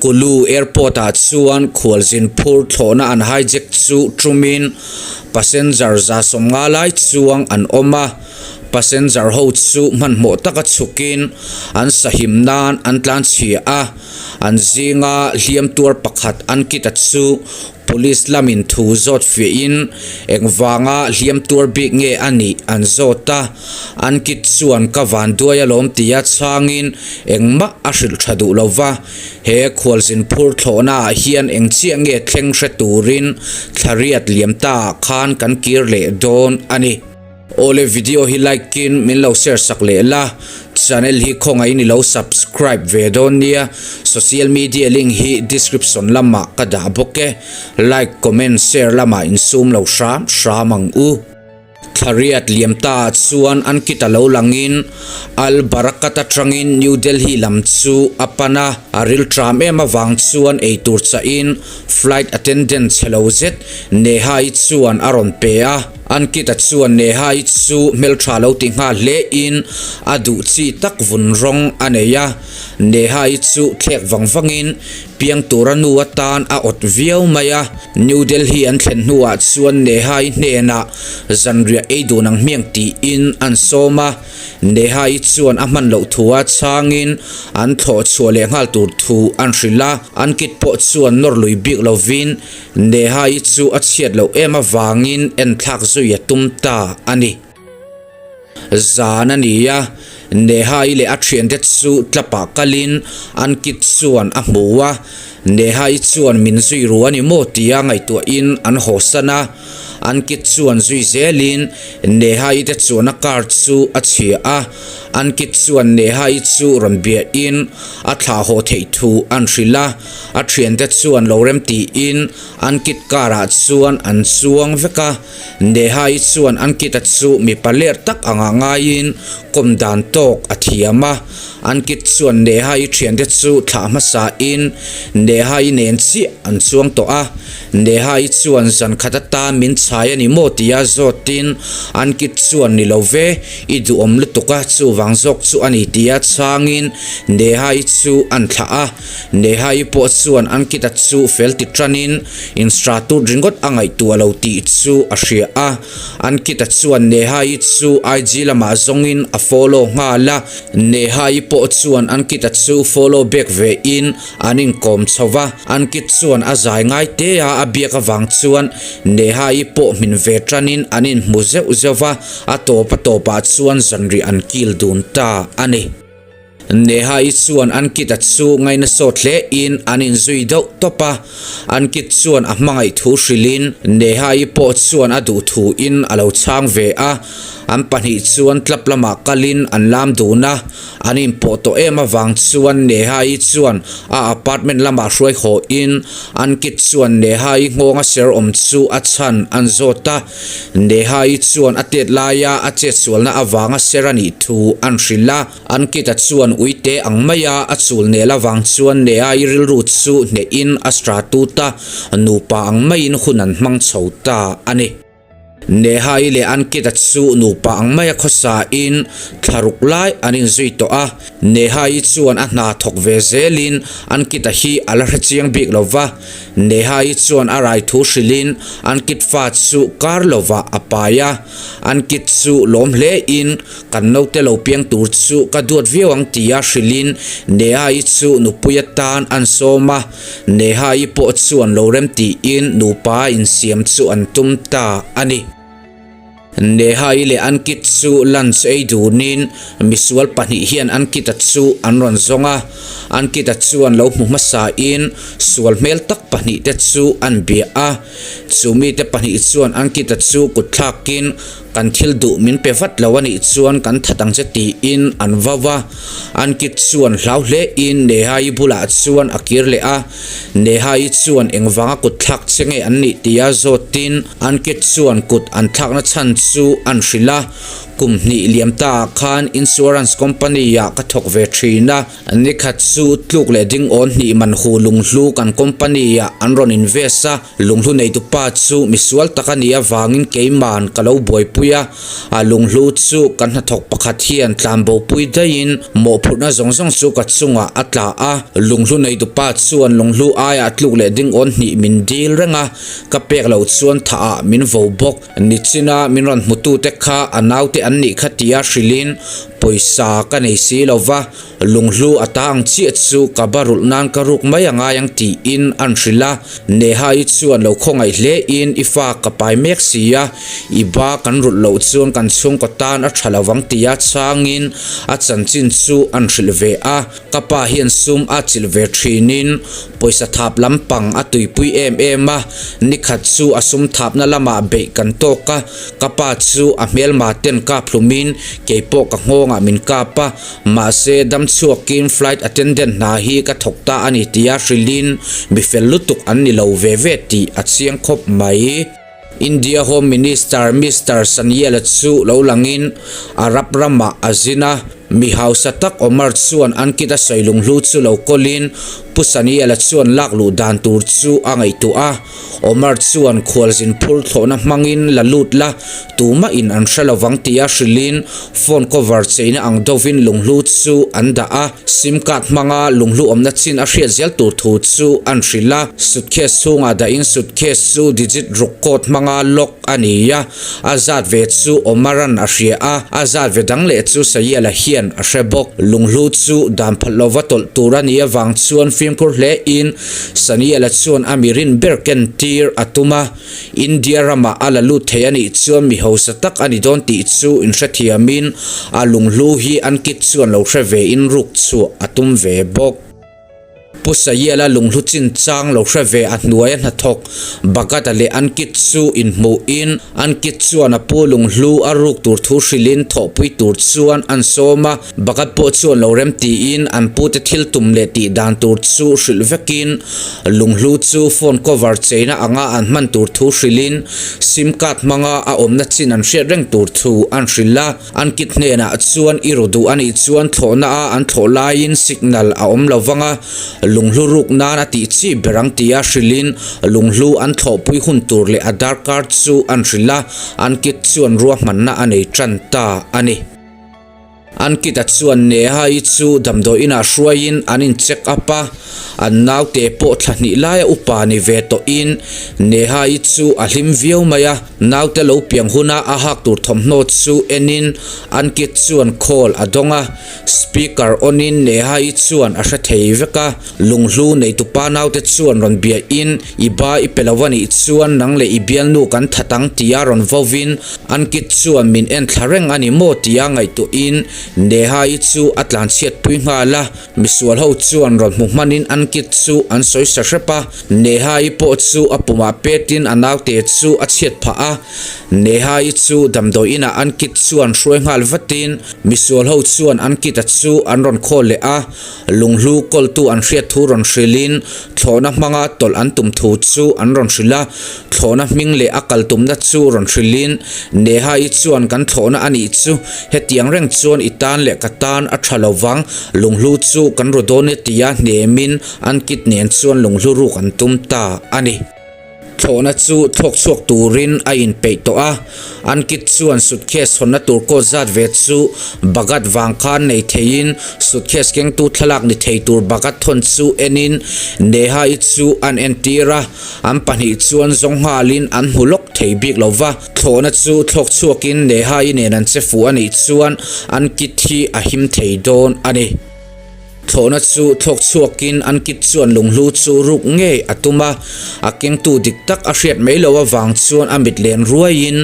Kullu Airport-ah chuan khualzin phur thlawhna an hijack chu ṭumin passenger 150 lai chuang an awm a, passenger ho chu hmanhmawh taka chhukin an sahim nan an tlanchhia a, an zinga hliam tuar pakhat Ankita chu Police lamin thu zawt fiahin engvanga hliam tuar bik nge a nih an zawt a, Ankit chuan ka vanduai alawm tia chhangin engmah a hrilh tha duh lo va, he khualzin phur thlawhnaah hian eng chiah nge thleng hre turin thlariat liam taah khan kan kir leh dawn a ni. Awle video hi like in min lo share sak leh la, channel hi khawngaihin i lo subscribe ve dawn nia, social media link hi description lamah ka dah bawk e, like comment share lamah insum lo hram hram ang u. Thlariat liam ta ah chuan an kit a lo langin Al Barakat atangin New Delhi lam chu a pan a, a rilṭam em avang chuan eitur chahin flight attendant chhe lo zet Neha-i chuan a rawn pe a. Ankita chuan Neha-i chu hmeltha lo ti nghal hle in a duh chi tak vun rawng a nei a. Neha-i chu thlek vang vang in piang tura nu atan a awt viau mai a. New Delhi an thlen hnuah chuan Neha-i hnenah zanriah ei dun ang hmiang tiin an sawm a. Neha-i chuan a hman loh thu a chhangin an thlawh chhuah leh nghal tur thu an hrilh a. Ankit pawh chuan nawr lui bik lovin Neha-i chu a chhiat loh em avangin enthlak zui a tum ta a ni. Zan a ni a, Neha-i leh a thiante chu tlapah kalin Ankit chuan a hmu a, Neha-i chuan min zui ru a ni maw tia ngaihtuahin an hawsan a, Ankit chuan zui zelin Neha-i te chuan a car chu a chhia a, Ankit chuan Neha-i chu rawn biahin a thlah haw theih thu an hrilh a. A thiante chuan lo rem tiin Ankit car ah chuan an chuang vek a, Neha-i chuan Ankit-a chu mipa ler tak anga ngaiin kawm dan tawk a thiam a. Ankit chuan Neha-i thiante chu thlah hmasa in Neha-i nen chiah an chuang tawh a, Neha-i chuan zan khat atan min chhai a ni maw tia zawtin Ankit chuan ni lo ve, I duhawm lutuk a, chuvang zawk chu a ni tia chhangin Neha-i chu an thlah a. Neha-i pawh chuan Ankita chu fel ti tanin instratut ringawt a ngaihtuah lo tih chu a hria a. Ankita chuan Neha-i chu IG lamah zawngin a follow nghal a. Neha-i pawh chuan Ankita chu follow back ve in an inkawm chho va. Ankit chuan a zai ngai te a, a biak avang chuan Neha-i pawh hmin ve tanin an inhmu zeuh zeuh va, a tawp a tawpah chuan zanriah an kil dun ta a ni. Neha-i chuan Ankit-a chu ngaina sawt hle in an inzui deuh tawp a, Ankit chuan a hmangaih thu hrilhin Neha-i pawh chuan a duh thu in a lo chhang ve a, an pahnih chuan club lamah kalin an lam dun a, an inpawh tawh em avang chuan Neha-i chuan a apartment lamah hruai haw in Ankit chuan Neha-i nghawnga ser awm chu a chhan an zawt a, Neha-i chuan a tet laia a chetsualna avanga ser a nih thu an hrilh a, Ankita chuan uite ang maia a chul nel avang chuan Neha-i rilru chu hnehin a stratut a, nupa ang maiin hun an hmang chho ta a ni. Neha-i leh Ankita chu nupa ang maia khawsain thlaruk lai an inzui tawh a, Neha-i chuan a hna thawk ve zelin Ankita hi a la hrechiang bik lo va, Neha-i chuan a rai thu hrilhin Ankit fa chu kar lovah a pai a, Ankit chu lawm hlein kan naute lo piang tur chu ka duat viau ang tia hrilhin Neha-i chu nupui atan an sawm a, Neha-i pawh chuan lo rem tiin nupa insiam chu an tum ta a ni. Neha-i leh Ankit chu lunch ei dunin misual pahnih hian Ankit-a chu an rawn zawng a, Ankit-a chuan lo hmu hmasain sual hmel tak pahnih te chu an bia a, chu mite pahnih chuan Ankit-a chu kut thlakin kan thil duh min pe vat lo a nih chuan kan that ang che tiin an vau a, Ankit chuan hlau hlein Neha-i bulah chuan a kir leh a. Neha-i chuan engvanga kut thlak che nge an nih tia zawtin Ankit chuan kut an thlakna chhan chu an hrilh a, kum hnih liam ta ah khan insurance company ah ka thawk ve thin a, nikhat chu tluk leh ding awn hnih man hu lunghlu kan company ah an rawn invest a, lunghlu neitupa chu misual tak a nih avangin keiman ka lo buaipui. pui a, a lunghlu chu kan hnathawk pakhat hian tlanbo pui daihin mawhphurhna zawng zawng chu ka chungah a tla a. Lunghlu neitupa chuan lunghlu aiah tluk leh ding awn hnih min dil reng a, ka pek loh chuan thah ah min vo bawk. Nichina min rawn hmutute kha a naute an nih kha tia hrilhin pawisa ka nei si lo va. Lunghlu a ta ang chiah chu ka ba rulh nan ka ruk mai a ngai ang tiin an hrilh a, Neha-i chuan lo khawngaih hle in i fa ka pai mek si a, i ba kan rulh loh chuan kan chhungkaw tan a tha lo ang tia chhangin a chanchin chu an hrilh ve a, ka pa hian sum a chilh ve thinin pawisa thap lampang a tuipui em em a, nikhat chu a sum thapna lamah beih kan tawk a, ka pa chu a hmelma ten kap hlumin keipawh ka nghawngah min kap a. Mahse, dam chhuakin flight attendant hna hi ka thawk ta a ni tia hrilhin mi fel lutuk an ni lo ve ve tih a chiang khawp mai. India Home Minister Mister Sanyal-a chu lo langin Arab ramah a zin a, mi hausa tak Omar chuan Ankit-a sawi lunghlu chu lo kawlin Pu Sanyal-a chuan lak luh dan tur chu a ngaihtuah a. Omar chuan khualzin phur thlawhna hmangin la lut la, tumah in an hre lovang tia hrilhin phone cover cheina ang dovin lunghlu chu an dah a, sim card hmanga lunghlu awmna chin a hriat zel tur thu chu an hrilh a, suitcase chhungah dahin suitcase chu digit ruk code hmanga lock a ni a, a zat ve chu Omar-a'n a hria a, a zat ve dang leh chu Sayela hian a hre bawk. Lunghlu chu dan phalh lova tawlh tur a nih avang chuan fimkhur hle in Saniela chuan a mi rin ber ken tir a tum a, India ramah a la lut thei a nih chuan mi hausa tak a ni dawn tih chu inhrethiamin a lunghlu hi an kit chuan lo hre ve in ruk chhuah a tum ve bawk. Pu Sayela lunghlu chin chang lo hre ve a hnuaia hnathawk Bagata leh an kit chu inhmuhin an kit chuan a pu lunghlu a ruk tur thu hrilhin thawhpui tur chuan an sawm a. Bhagat pawh chuan lo rem tiin an pute thil tum leh tih dan tur chu hrilh vekin lunghlu chu phone cover cheina anga an hman tur thu hrilhin sim card hmanga a awmna chin an hriat reng tur thu an hrilh a. An kit hnenah chuan i ru duh a nih chuan thlawhna a an thlawh laiin signal a awm lo vang a, lunghlu ruk nan a tih chi ber ang tia hrilhin lunghlu an thlawhpui hun tur leh a darkar chu an hrilh a, an kit chuan ruahmanna a nei tan ta a ni. Ankita chuan Neha-i chu damdawi inah hruaiin an in check up a, an naute pawh thla hnih laia upa ni ve tawhin Neha-i chu a hlim viau mai a, naute lo piang huna a hak tur thawmhnaw chu enin Ankit chuan call a dawng a, speaker on in Neha-i chuan a hre thei vek a, lunghlu neitupa naute chuan rawn biahin i ba i pe lo a nih chuan nang leh i bialnu kan that ang tia rawn vovin Ankit chuan min en thla reng a ni maw tia ngaihtuahin Neha-i chu a tlanchhiat pui nghal a, misual ho chuan rawn hmu hmanin Ankit chu an sawi sa hrep a, Neha-i pawh chu a pumah petin a naute chu a chhiat phah a, Neha-i chu damdawi inah Ankit chuan hruai nghal vatin misual ho chuan Ankit-a chu an rawn khawl leh a, Lunghlu kawltu an hriat thu rawn hrilhin thlawhna hmanga tawlh an tum thu chu an rawn hrilh a, thlawhna hming leh a kal tumna chu rawn hrilhin Neha-i chuan kan thlawhna a nih chu hetiang reng chuan i tan leh ka tan a tha lo vang, lunghlu chu kan ru dawn e tia hnemin an kit nen chuan lunghlu ruk an tum ta a ni. Thlawhna chu thlawk chhuak turin a inpeih tawh a, Ankit chuan suitcase hawnna tur kawt zat ve chu Bhagat vang khan nei theiin suitcase kengtu thlalak ni thei tur Bhagat thawn chu enin Neha-i chu an entir a, an pahnih chuan zawng nghalin an hmu lawk thei bik lo va, thlawhna chu thlawk chhuakin Neha-i nen an che fuh a nih chuan Ankit hi a him thei dawn a ni. Thlawhna chu thlawk chhuakin an kit chuan lunghlu chu ruk ngei a tum a, a kengtu dik tak a hriat mai loh avang chuan a mit len ruaiin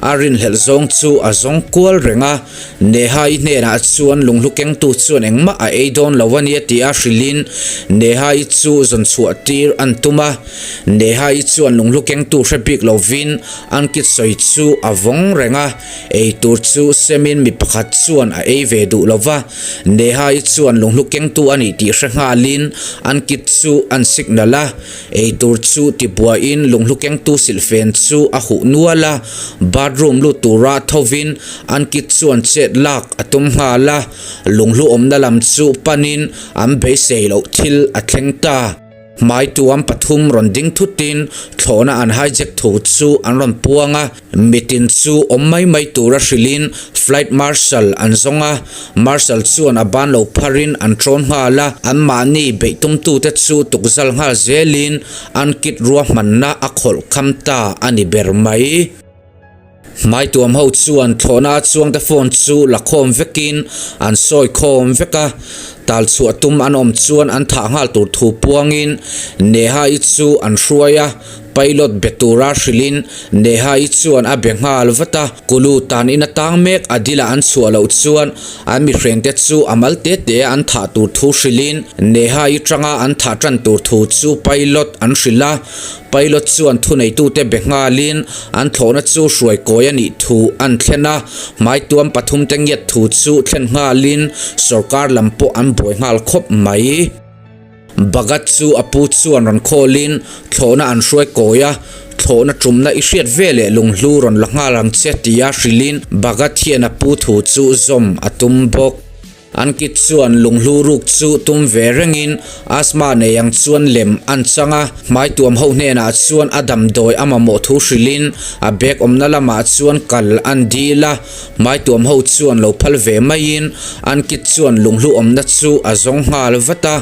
a rinhlelh zawng chu a zawng kual reng a. Neha-i hnenah chuan lunghlu kengtu chuan engmah a ei dawn lo a nia tia hrilhin Neha-i chu zawn chhuah tir an tum a. Neha-i chuan lunghlu kengtu hre bik lovin an kit sawi chu a vawng reng a. Ei tur chu semin mi pakhat chuan a ei ve duh lo va, Neha-i chuan lunghlu kengtu a nih tih hre nghalin an kit chu an signal a. Ei tur chu tibuaiin lunghlu kengtu silhfen chu a huh nual a, bathroom lut tura thovin an kit chuan chet lak a tum nghal a, lunghlu awmna lam chu panin an beisei loh thil a thleng ta. Hmaituam pathum rawn ding thutin thlawhna an hijack thu chu an rawn puang a, mitin chu awm mai mai tura hrilhin Flight Marshal an zawng a, Marshal chuan a ban lo pharin an trawn nghal a, anmahni beih tumtute chu tukzal nghal zelin an kit ruahmanna a khawlh kham ta a ni ber mai. Hmaituam ho chuan thlawhna a chuangte phone chu la khawm vekin an sawi khawm vek a, tal chhuah tum an awm chuan an thah nghal tur thu puangin Neha-i chu an hruai a, pilot be tura hrilhin Neha-i chuan a be nghal vat a, Kulu tan in atang mek a dila an chhuah loh chuan an mihrengte chu a mal te te a an thah tur thu hrilhin Neha-i tanga an thah tan tur thu chu pilot an hrilh a. Pilot chuan thuneitute be nghalin an thlawhna chu hruai kawi a nih thu an thlen a, hmaituam pathumte ngiat thu chu thlen nghalin sorkar lam pawh an buai nghal khawp mai. Bhagat chu a pu chuan rawn khawlin thlawhna an hruai kawi a, thlawhna tumna i hriat ve leh lunghlu rawn la nghal ang che tia hrilhin Bhagat hian a pu thu chu zawm a tum bawk. An kit chuan lunghlu ruk chu tum ve rengin asthma nei ang chuan lem an chang a, hmaituam ho hnenah chuan a damdawi a mamawh thu hrilhin a bag awmna lamah chuan kal an dil a, hmaituam ho chuan lo phal ve maiin an kit chuan lunghlu awmna chu a zawng nghal vat a,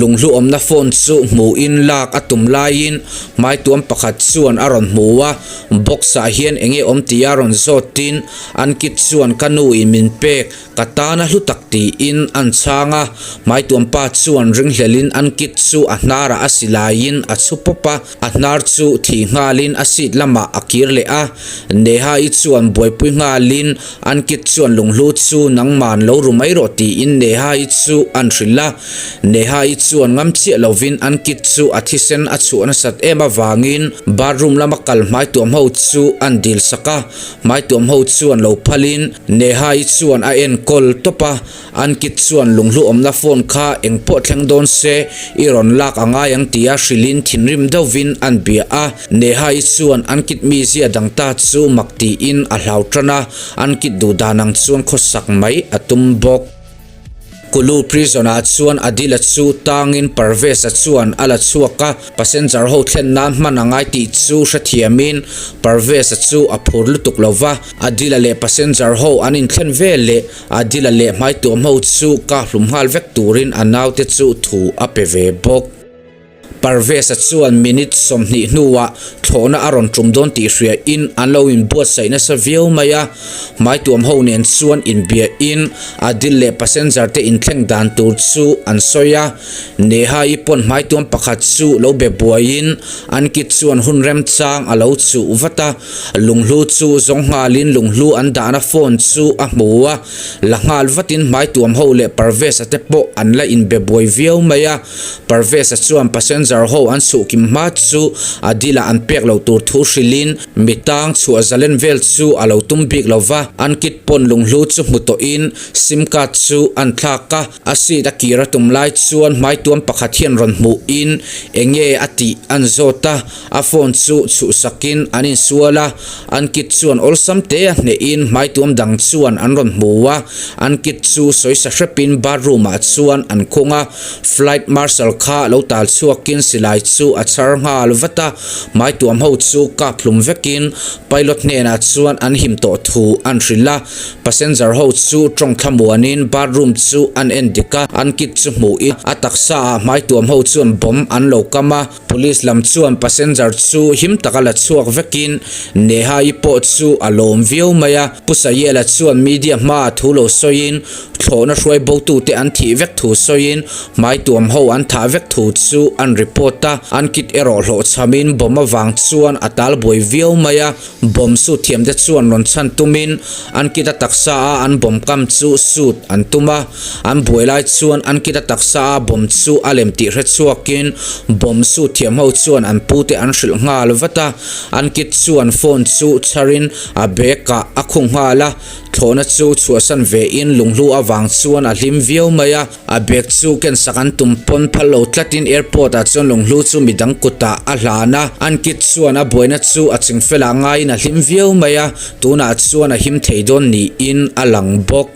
lunghlu awmna phone chu hmuhin lak a tum laiin hmaituam pakhat chuan a rawn hmu a, box ah hian enge awm tia rawn zawtin an kit chuan ka nu in min pek Ka tana hlu tak tiin an chhang a, hmaituampa chuan ringhlelin an kit chu a hnarah a silaiin a chhu pawp a, a hnar chu thih nghalin a seat lamah a kir leh a. Neha-i chuan buaipui nghalin an kit chuan lunghlu chu nangman lo ru mai rawh tiin Neha-i chu an hrilh a. Neha-i chuan ngam chiah lovin an kit chu a thisen a chhuah nasat em avangin bathroom lama kal hmaituam ho chu an dil sak a. Hmaituam ho chuan lo phalin Neha-i chuan a enkawl tawp a, Ankit chuan lunghlu awmna phone kha engpawh thleng dawn se i rawn lak a ngai ang tia hrilhin thinrim deuhvin an bia a. Neha-i chuan Ankit mizia dang ta chu mak tiin a hlau tan a, Ankit duh dan ang chuan khawsak mai a tum bawk. Kulu prison ah chuan Adil-a chu tangin Parvez-a chuan a la chhuak a, passenger ho thlen nan hman a ngai tih chu hrethiamin Parvez-a chu a phur lutuk lo va, Adil-a leh passenger ho an inthlen vel leh Adil-a leh hmaituam ho chu kah hlum nghal vek turin a naute chu thu a pe ve bawk. Parvez-a chuan minute 20 hnuah thlawhna a rawn tum dawn tih hriain an lo inbuatsaih nasa viau mai a, hmaituam ho nen chuan inbiahin Adil leh passenger te inthleng dan tur chu an sawi a. Neha-i pawn hmaituam pakhat chu lo be buaiin Ankit chuan hun remchang a lo chuh vat a, lunghlu chu zawng nghalin lunghlu an dahna phone chu a hmu a, la nghal vatin hmaituam ho leh Parvez-a te pawh an la inbe buai viau mai a. Parvez-a chuan passenger ho an chhuh kim hma chu a dila an pek lo tur thu hrilhin mi tang chhuah zalen vel chu a lo tum bik lo va, an kit pawn lunghlu chu hmu tawhin sim card chu an thlak a, a seat a kir a tum lai chuan hmaituam pakhat hian rawn hmuhin enge a tih an zawt a, a phone chu chhuhsakin an insual a, an kit chuan awlsam te a hnehin hmaituam dang chuan an rawn hmu a, an kit chu sawisa hrepin bathroom ah chuan an khung a. Flight Marshal kha lo tal chhuakin silai chu a chhar nghal vat a, hmaituam ho chu kap hlum vekin pilot hnenah chuan an him tawh thu an hrilh a. Passenger ho chu tawng thlamuanin bathroom chu an en dik a, an kit chu hmuhin a taksa ah hmaituam ho chuan bomb an lo kam a. Police lam chuan passenger chu him taka la chhuak vekin Neha-i pawh chu a lawm viau mai a. Pu Sayela chuan media hmaah thu lo sawiin Thlawhna hruai botute an thih vek thu sawiin hmaituam ho an thah vek thu chu an report a, an kit erawh hlawhchhamin bomb avang chuan a tal buai viau mai a, bomb sut thiamte chuan rawn chhan tumin an kit a taksa a an bomb kam chu sut an tum a, an buai lai chuan an kit a taksa a bomb chu a lem tih hre chhuakin bomb sut thiam ho chuan an pute an hrilh nghal vat a, an kit chuan phone chu chharin a bag ah a khung nghal a. Thlawhna chu chhuahsan ve in lunghlu avang chuan a hlim viau mai a, a bag chu kensak an tum pawn phal lo tlatin airport ah chuan lunghlu chu midang kutah a hlan a, Ankit chuan a buaina chu a chingfelah ngaiin a hlim viau mai a, tunah chuan a him thei dawn niin a lang bawk.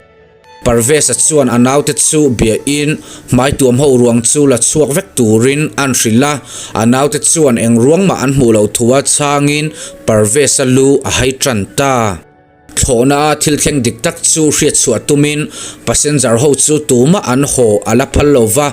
Parvez-a chuan a naute chu biahin hmaituam ho ruang chu la chhuak vek turin an hrilh a, a naute chuan eng ruang mah an hmuh loh thua chhangin Parvez-a lu a hai tan ta. Thlawhna a thil thleng dik tak chu hriat chhuah tumin passenger ho chu tumah an haw a la phal lo va,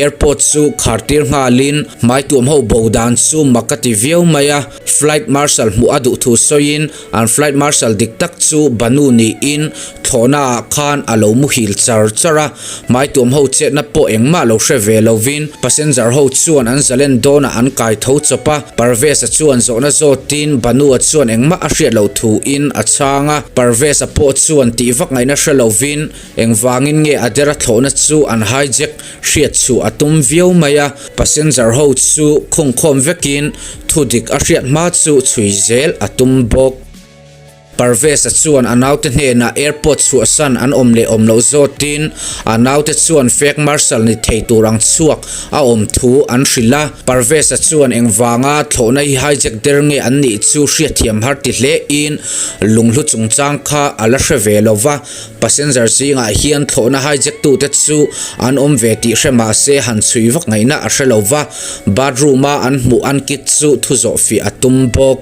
airport chu khar tir nghalin hmaituam ho bo dan chu mak a ti viau mai a, flight marshal hmuh a duh thu sawiin an flight marshal dik tak chu Banu niin thlawhna ah khan a lo muhil char char a, hmaituam ho chetna pawh engmah lo hre ve lovin passenger ho chuan an zalen dawnah an kai tho chawp a. Parvez-a chuan zawhna zawtin Banu-a chuan engmah a hriat loh thuin a chhang a, Parvez-a pawh chuan tih vak ngaihna hre lovin engvangin nge a dera thlawhna chu an hijack hriat chhuah a tum viau mai a, passenger ho chu khungkhawm vekin thudik a hriat hma chu chhui zel a tum bawk. Parvez-a chuan a naute hnenah airport chhuahsan an awm leh awm loh zawtin a naute chuan fake marshal ni thei tur ang chhuak a awm thu an hrilh a. Parvez-a chuan engvanga thlawhna hi hijack der nge an nih chu hriatthiam har ti hlein lunghlu chungchang kha a la hre ve lo va, passenger zingah hian thlawhna hijack tute chu an awm ve tih hre mah se han chhui vak ngaihna a hre lo va, bathroom-a an hmuh an kit chu thu zawh fiah a tum bawk.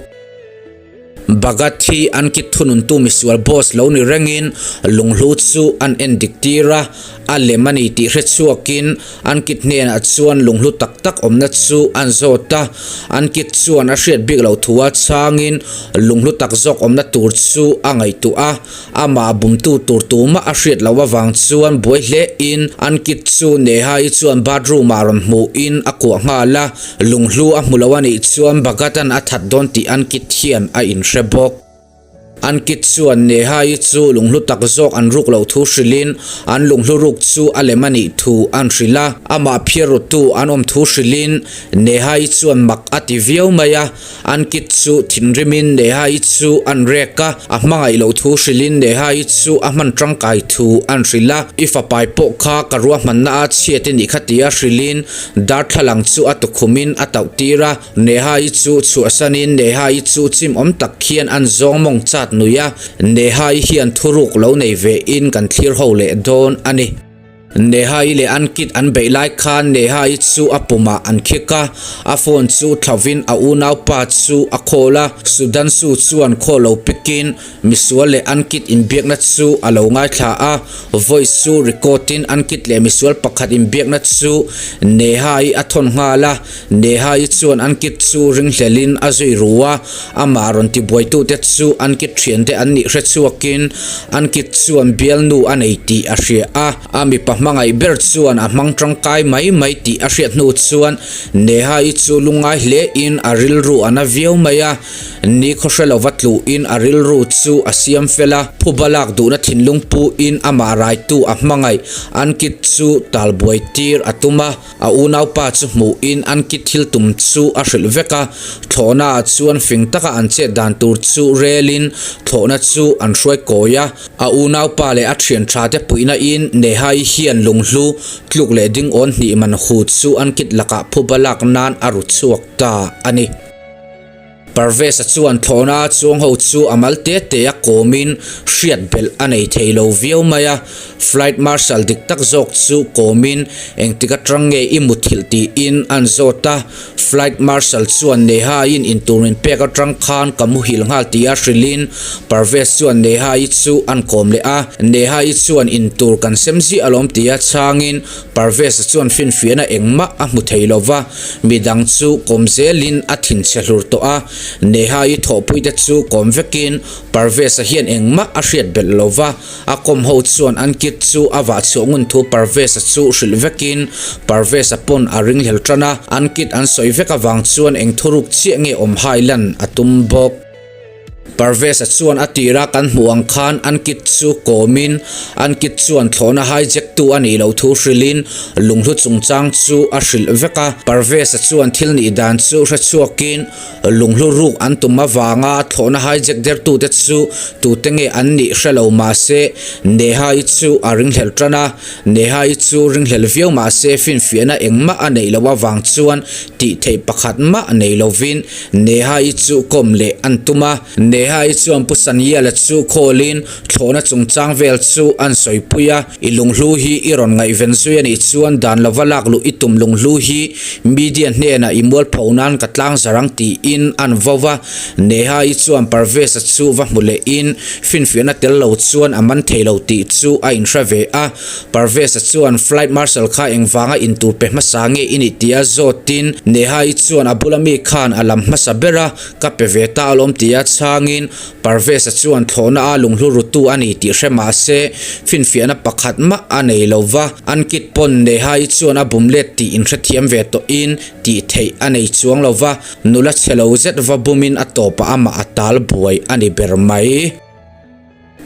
Bhagat hi an kit thununtu misual boss lo ni rengin lunghlu chu an en dik tir a, a lem a ni tih hre chhuakin an kit hnenah chuan lunghlu tak tak awmna chu an zawt a, an kit chuan a hriat bik loh thua chhangin lunghlu tak zawk awmna tur chu a ngaihtuah a, amah bumtu tur tumah a hriat loh avang chuan buai hlein an kit chu Neha-i chuan bathroom ah rawn hmuhin a kuah nghal a. Lunghlu a hmu lo a nih chuan Bhagat-a'n a that dawn tih Ankit hian a inhre bawk. Ankit chuan Neha-i chu lunghlu tak zawk an ruk loh thu hrilhin an lunghlu ruk chu a lem a nih thu an hrilh a. Amah phiarrutu an awm thu hrilhin Neha-i chuan mak a ti viau mai a. Ankit chu thinrimin Neha-i chu an rek a, a hmangaih loh thu hrilhin Neha-i chu a hman tangkai thu an hrilh a. I fapai pawh kha ka ruahmanna a chhiat i nih kha tia hrilhin Darthlalang chu a tukhumin a tauh tir a, Neha-i chu chhuahsanin Neha-i chu chim awm tak khian an zawng mawng chat nui a, Neha-i hian thuruk lo nei ve in kan thlir ho leh dawn a ni. Neha-i leh Ankit an beih lai khan Neha-i chu a pumah an khik a, a phone chu thlauhin a unaupa chu a call a, Sudhanshu chuan call lo pikin Misual leh Ankit inbiakna chu a lo ngaithla a, voice chu record in Ankit leh misual pakhat inbiakna chu Neha-i a thawn nghal a, Neha-i chuan Ankit chu ringhlelin a zui ru a, amah rawn tibuaitute chu Ankit thiante an nih hre chhuakin Ankit chuan bialnu a nei tih a hria a, a mipa hmangaih ber chuan a hmang tangkai mai mai tih a hriat hnu chuan Neha-i chu lungngai hlein a rilru a na viau mai a. Ni khawhre lova tluhin a rilru chu a siam fel a, phuba lak duhna thinlung puin amah raitu a hmangaih Ankit chu talbuai tir a tum a, a unaupa chu hmuhin Ankit thil tum chu a hrilh vek a, thlawhna ah chuan fing taka an chet dan tur chu relin thlawhna chu an hruai kawi a, a unaupa leh a thian tha te puihna in Nehai hian lunghlu tluk leh ding awn hnih man hu chu Ankit lakah phuba lak nan a ru chhuak ta a ni. Parvez-a chuan thlawhna chuang ho chu a mal te te a kawmin hriat belh a nei thei lo viau mai a, Flight Marshal dik tak zawk chu kawmin engtik atang nge i muthilh tiin an zawt a, Flight Marshal chuan Neha-in intur min pek atang khan ka muhil nghal tia hrilhin Parvez chuan Neha-i chu an kawm leh a, Neha-i chuan intur kan sem ziah alawm tia chhangin Parvez-a chuan finfiahna engmah a hmu thei lo va, midang chu kawm zelin a thinchhe hlur tawh a. Neha-i thawhpuite chu kawm vekin Parvez-a hian engmah a hriat belh lo va, a kawm ho chuan an kit chu a vah chhuah ngun thu Parvez-a chu hrilh vekin Parvez-a pawn a ringhlel tan a, an kit an sawi vek avang chuan eng thuruk chiah nge awm hai lan a tum bawk. Parvez-a chuan a tira kan hmuh ang khan Ankit chu kawmin Ankit chuan thlawhna hijack tu a nih loh thu hrilhin lunghlu chungchang chu a hrilh vek a. Parvez-a chuan thil nih dan chu hre chhuakin lunghlu ruk an tum avanga thlawhna hijack dertute chu tute nge an nih hre lo mahse Neha-i chu a ringhlelh tan a. Neha-i chu ringhlelh viau mahse finfiahna engmah a neih loh avang chuan tih theih pakhat mah nei lovin Neha-i chu kawm leh an tum a. Neha-i chuan Pu Sanyela chu call-in thlawhna chungchang vel chu an sawipui a, I lunghlu hi i rawn ngaihven zui a nih chuan dan lova lak luh i tum lunghlu hi media hnenah i mualpho nan ka tlang zar ang tiin an vo va. Neha-i chuan Parvez-a chu va hmu lehin finfiahna tel lo chuan a man thei lo tih chu a inhre ve a. Parvez-a chuan Flight Marshal kha engvanga intur pe hmasa nge i nih tia zawtin Neha-i chuan a bula mi khan a lam hmasa ber a, ka pe ve ta alawm tia chhangin Parvez-a chuan thlawhna a lunghlu rutu a ni tih hre mah se finfiahna pakhat mah a nei lo va, Ankit pawn Neha-i chuan a bum let tih inhrethiam ve tawhin tih theih a nei chuang lo va, nula chhe lo zet va bumin a tawpah amah a tal buai a ni ber mai.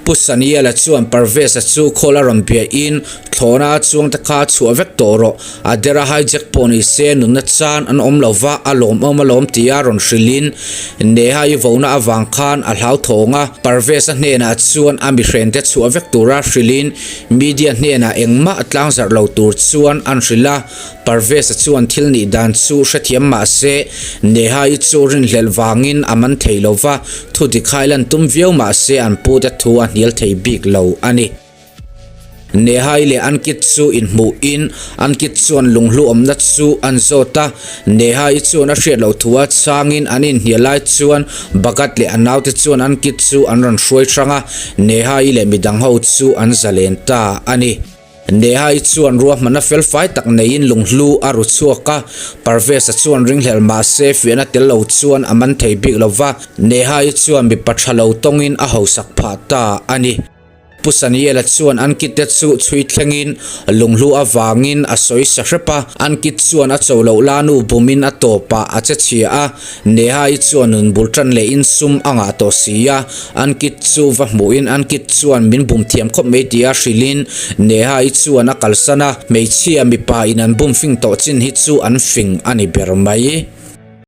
Pu Saniela chuan Parvez-a chu khawl a rawn biahin thlawhna a chuangte kha chhuah vek tawh rawh, a dera hijack pawh ni se nunna chan an awm lo va, a lawmawm alawm tia rawn hrilhin Neha-i vona avang khan a hlauthawng a. Parvez-a hnenah chuan a mihrente chhuah vek tura hrilhin media hnenah engmah tlangzarh lo tur chuan an hrilh a. Parvez-a chuan thil nih dan chu hrethiam mah se, Neha-i chu rinhlelh vangin a man thei lo va, thu dik hai lan tum viau mah se an pute thu a hnial thei bik lo a ni. Neha-i leh Ankit chu inhmuhin Ankit chuan lunghlu awmna chu an zawt a, Neha-i chuan a hriat loh thu a changin an inhnial lai chuan Bhagat leh a naute chuan Ankit chu an rawn hruai hrang a, Neha-i leh midang ho chu an zalen ta a ni. Neha-i chuan ruahmanna felfai tak neiin lunghlu a ru chhuak a, Parvez-a chuan ringhlel mah se fiahna tel lo chuan a man thei bik lo va, Neha-i chuan mipa tha lo tawngin a hausak phah ta a ni. Pu Saniela chuan Ankit-te chu chhui thlengin lunghlu avangin a sawi sa hrep a, Ankit chuan a cho loh la nu bumin a tawpah a che chhia a, Neha-i chuan nun bul tan lehin sum a ngah tawh si a, Ankit chu va hmuhin Ankit chuan min bum thiam khawp mai tia hrilhin Neha-i chuan a kalsan a, hmeichhia mipa in an bum fing tawh chin hi chu an fing a ni ber mai.